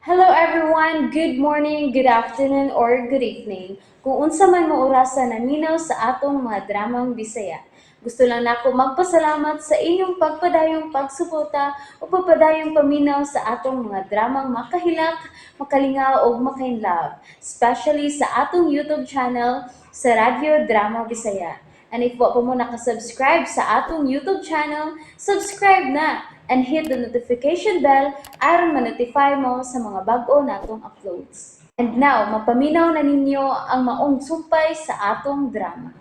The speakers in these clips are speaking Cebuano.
Hello everyone! Good morning, good afternoon, or good evening. Kung unsa man mo orasa naminaw sa atong mga dramang Bisaya. Gusto lang nako magpasalamat sa inyong pagpadayong pagsuporta o pagpadayong paminaw sa atong mga dramang makahilak, makalingaw ug makainlove, especially sa atong YouTube channel sa Radyo Drama Bisaya. And if wa pa mo nakasubscribe sa atong YouTube channel, subscribe na and hit the notification bell aron ma-notify mo sa mga bag-o natong uploads. And now, mapaminaw na ninyo ang maong sumpay sa atong drama.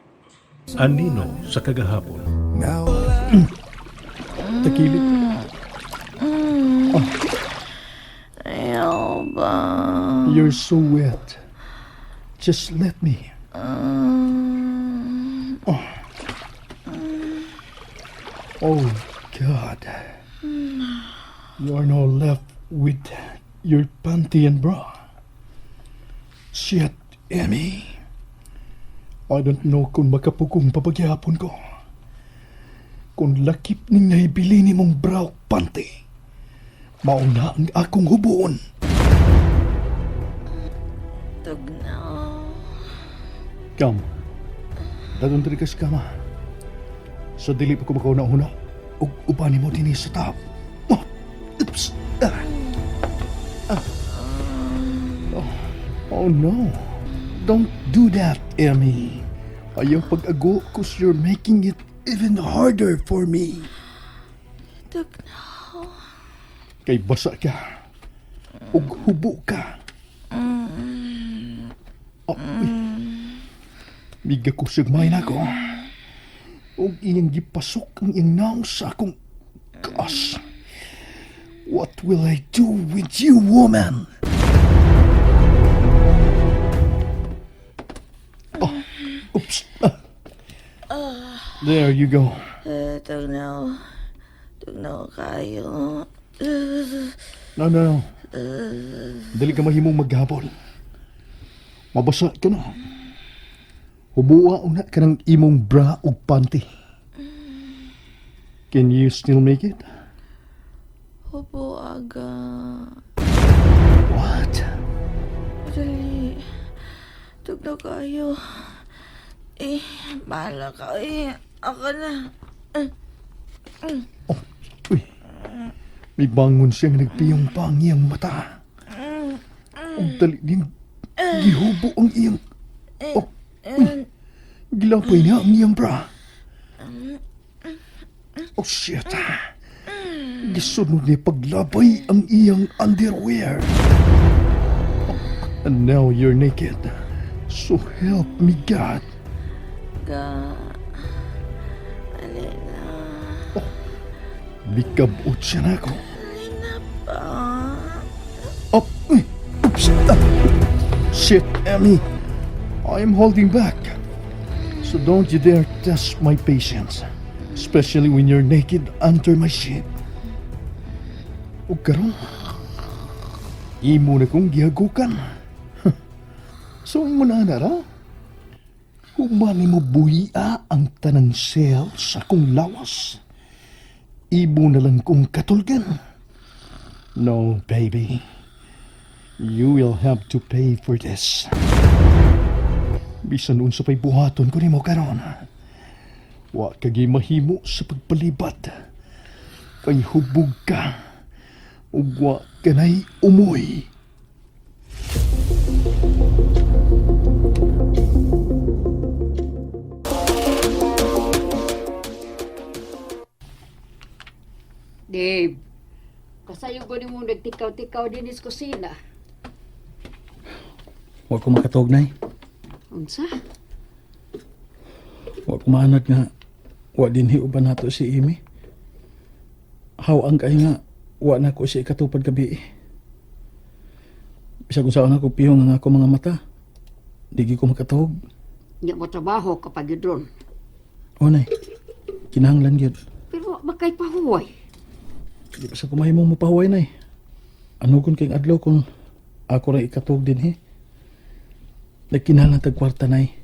Anino sa kagahapon. Now Takilid. Ayaw ba? You're so wet. Just let me. Oh. Oh, God. You are now left with your panty and bra. Shit, Emmy. I don't know kung makapugong pa ba gyapon ko. Kung lakip ning nahibili ni mong bra ug panty, mao na ang akong hubuon. Tugnaw. Come. Dadon diri ka sa kama. Sa dili pa ko makauna-una, ug ubani mo dinhi sa top. Oh, oops. Ah. Ah. Oh, oh no. Don't do that, Emmy. Ayaw pag-ago 'cause you're making it even harder for me. Tugnaw. Kay basa ka. Ug hubo ka. Oh, uy. Miga ko sigmay na ko. Ug iyang gipasok ang iyang naong sa akong kaas. What will I do with you, woman? Oh, oops. Ah. There you go. Eh, tugnaw. Tugnaw kayo. No, no, no. Dili ka mahimong maghabol. Mabasa ka na. Hubua una ka ng imong bra ug panty. Can you still make it? Hubo aga. What? Dali. Tugnaw kayo. Eh, bahala ka. Eh, ako na. Oh, uy. May bangon siyang nagpiyong pa ang iyang mata. Ug dali niyang gihubo ang iyang. Oh, uy. Gilapay niya ang iyang bra. Oh, shit. Gisunod niya paglabay ang iyang underwear. Oh, and now you're naked. So help me God. Ga. Ali na. Mikabot siya na ako. Ali na pa. Oh, uy, oops. Ah. Shit, Emmy. I'm holding back. So don't you dare test my patience. Especially when you're naked under my sheet. O karon, imo na kong gihagukan. So imo na na ra? Human mo buhia ang tanang cells sa akong lawas. Imo na lang kong katulgan. No, baby. You will have to pay for this. Bisan unsa pa'y buhaton ko nimo karon. Wa ka gyud mahimo sa pagpalibat. Kay hubog ka. Ug wa ka na'y umoy. Dave, kasayo ko mo nagtikaw-tikaw din sa kusina. Wa ko makatuog, Nay. Unsa? Wa ko maanad nga wa dinhi uban nato si Amy. Haw ang kay nga wa na ko siya ikatupad gabi. Bisag kung saan ako piyong ang ako mga mata. Di gyud ko makatuog. Hindi mo trabaho kapag yun. O nay, kinahanglan gyud. Pero wa kay pahuway. Di pa sa kumahimong mopahuway, Nay. Ano kung kayong adlaw kung ako ra ikatuog dinhi? Nagkinahanglan tag kwarta, Nay.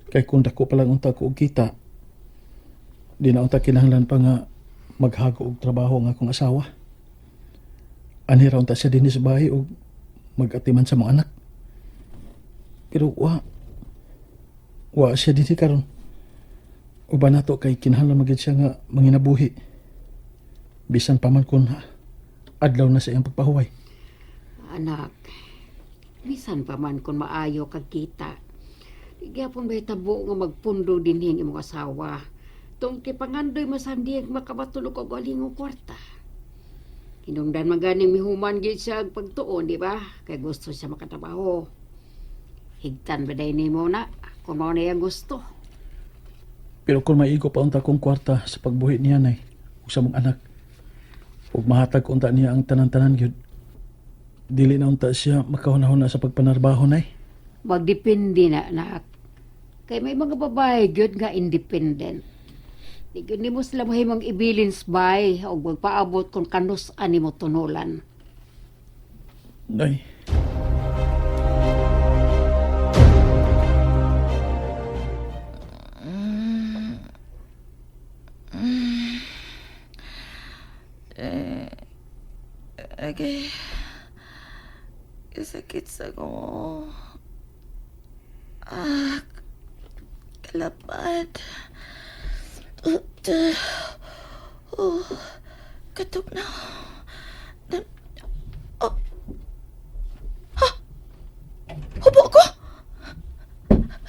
Kay kung dako pa lang unta ko og kita, di na unta kinahanglan pa nga maghago og trabaho ang akong asawa. Anhi ra unta siya dinhi sa bahay og mag-atiman sa mga anak. Pero wa siya dinhi karon. Uban nato kay kinahanglan man gyud siya nga manginabuhi. Bisan pa man kun adlaw na sa iyang pagpahuway. Anak, bisan pa man kung maayo kag kita. Di gyapon may tabo nga magpundo dinhi ang imong asawa. Tungod kay pangandoy masandi ang makabatulog og alingong kwarta. Hinungdan man ganing mihuman gyud siya og pagtuon, di ba? Kay gusto siya makatrabaho. Higtan ba day nimo na kung mao na iyang gusto. Pero kung maigo pa unta kong kwarta sa pagbuhi niya nay ug sa mong anak, ug mahatag unta niya ang tanan-tanan gyud, dili na unta siya makahuna-huna sa pagpanarbaho nay. Magdepende na, anak. Kay may mga babae gyud nga independent. Di gyud nimo sila mahimong ibilins bay o magpaabot kung kanus ani mo tunulan. Nay. Okay. Sakit sa ko. Ah, kalapad. Oh, katok na. Oh. Ha? Hubo ko?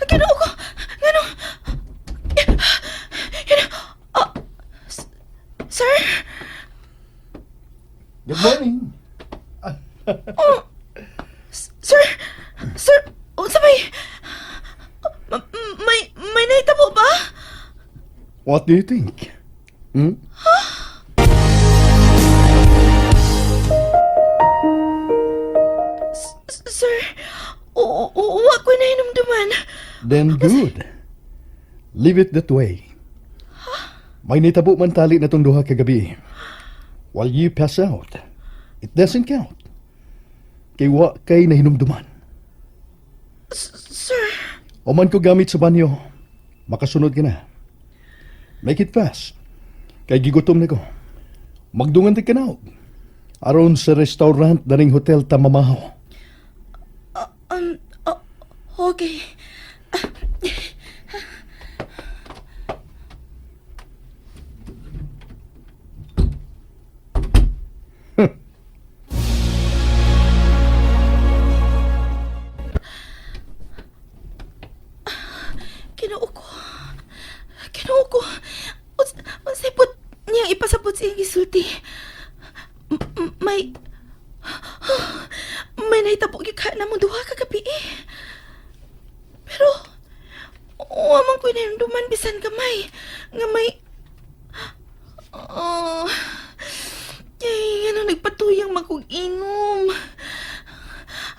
Ginoo ko. Ngano? Yun. Oh. Sir? Good morning. Oh. Sir! Sir! Unsa may... May nahitabo ba? What do you think? Hmm? Sir, wa ko nahinumduman. Then good. Leave it that way. May nitabo man tali na tong duha kagabi. While you pass out, it doesn't count. Kay wa kay nahinumduman. Sir, O man ko gamit sa banyo, makasunod ka na. Make it fast. Kay gigutom na ko. Magdungan ti kanaog. Aron sa restaurant daning hotel Tamamaho. oh, okay. Ginoo ko. Ginoo ko. Unsay put niyang ipasabot sa iyang gisulti. May nahitabo gyud ka na mo duha kagabi eh. Pero wa man ko'y nahinumduman bisan gamay nga may, oh, kay ngano nagpatuyang man kog inom.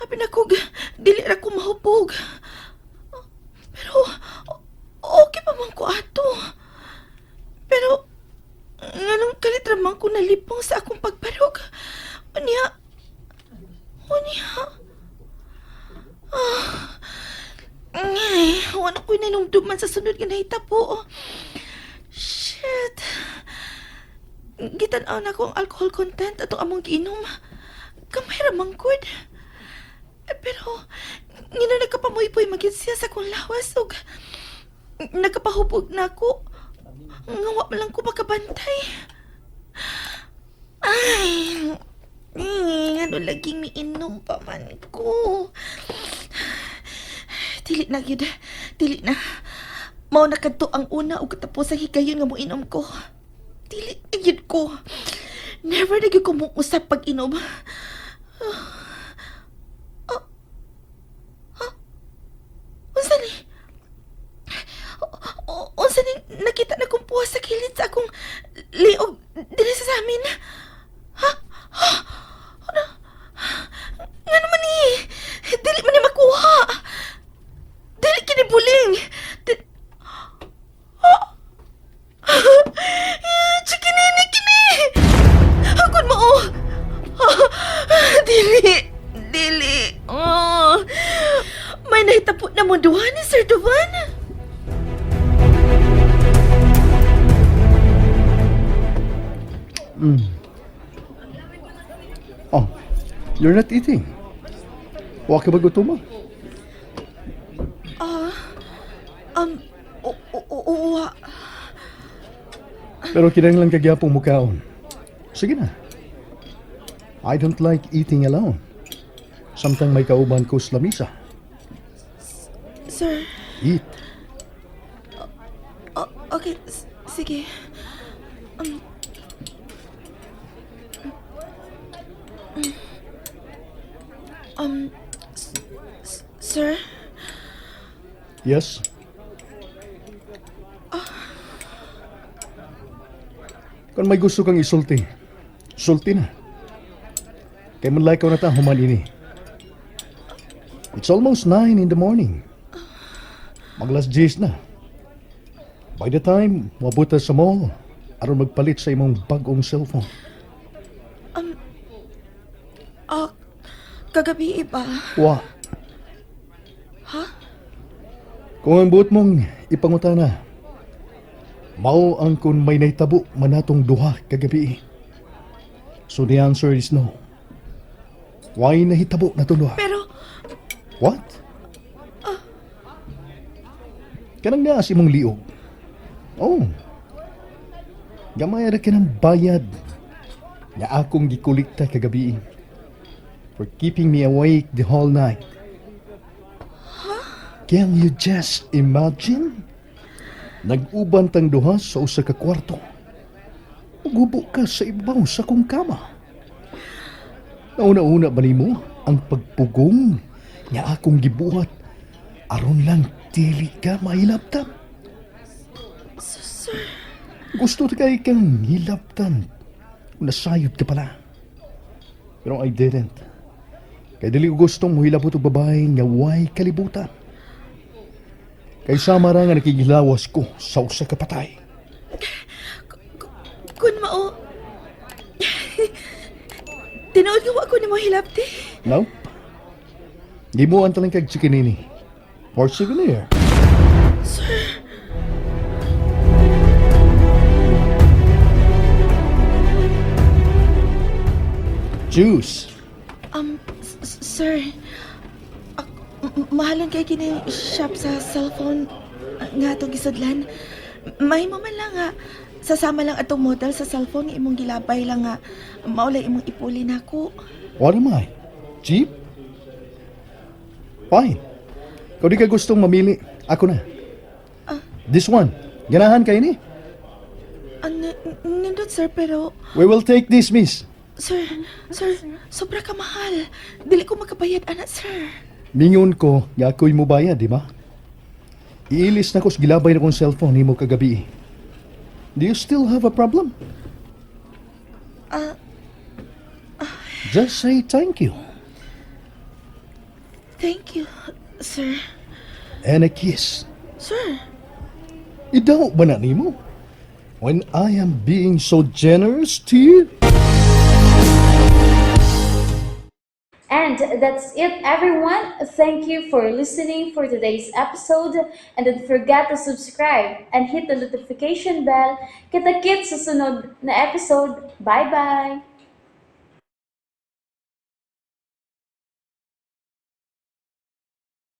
Abi na kog dili ra ko mahubog. Pero okay pa man ko ato. Pero nganong kalit ra man ko nalipong sa akong pagbarog. Unya, unya. Ah, ngay, wala ko'y nanumduman sa sunod nga nahitabo. Shit. Gitan-aw na ko ang alcohol content atong among giinom. Gamay ra man gud. Eh, pero, ngano nagkapamuypoy magyud siya sa akong lawas ug nagkapahubog na ako. Nga wa man lang ko makabantay. Ay, ano laging miinom pa man ko. Dili na gyud. Dili na. Mao na kadto ang una ug katapos ang higayon nga moinom ko. Dili na gyud ko. Never na gyud ko mousap pag inom. Ah. Ah. Unsa ni? Unsa ni nakita na kong puwas sa kilid sa akong liog diri sa amin? Ha? Ha? Ano? Nga naman eh. Dili man ni makuha. Dili kini buling. Ha? Chikinini kini. Akon mo oh. Dili. Dili. Oh. May nahitapot na mo duha ni Sir Duvan. Oh. You're not eating. Wa ka ba gutom? Uwa. Pero kinahanglan ka gyapong mukaon. Sige na. I don't like eating alone. Samtang may kauban ko sa lamisa. Sir, Eat. okay, sige. Sir, Yes? Kung may gusto kang isulti, sulti na. Kay man ko na ta human ini. It's almost 9 in the morning. Maglas 10 na. By the time, mabuta sa mall, aron magpalit sa imong bagong cellphone. Kagabi iba. Wa. Ha? Kung ang buot mong ipangutana, mao ang kung may naitabo manatong duha kagabi. So the answer is no. Why nahitabo natong duha? Pero, What? Kanang naa sa imong liog. Oh. Gamay ra kanang bayad nga akong gikulikta kagabi for keeping me awake the whole night. Can you just imagine? Nag-uban tang duha sa usa ka kwarto. Ug hubo ka sa ibaw sa kong kama. Nauna-una ba nimo ang pagpugong nga akong gibuhat aron lang dili ka mahilabtan? Sir, Gusto ta kay kang hilabtan. Nasayod ka pala. Pero I didn't. Kay dili ko gustong mohilabot og babae nga way kalibutan. Kay sama ra nga nakigilawas ko sa usa ka patay. Kun mao, tinuod nga wa ko nimo hilabti. Nope. Gibuan talang kag chikinini. For souvenir. Sir, Juice. Sir, mahalon kay kini shop sa cellphone nga atong gisudlan. Mahimo man lang nga sasama lang atong model sa cellphone nga imong gilabay lang nga maulay imong ipuli nako. What am I? Cheap? Fine. Kung di ka gustong mamili, ako na. This one. Ganahan kay ni? Ano, nindot sir, pero We will take this, miss. Sir, sir, sobra ka mahal. Dili ko makabayad ana, sir. Mingon ko nga ako'y mubayad, di ba? Iilis na ko sa gilabay na kong cellphone nimo kagabi. Do you still have a problem? Ah. Just say thank you Thank you, sir. and a kiss. Sir, Idaw ba na nimo? When I am being so generous to you? And that's it, everyone. Thank you for listening for today's episode. And don't forget to subscribe and hit the notification bell. Kita-kits sa sunod na episode. Bye-bye!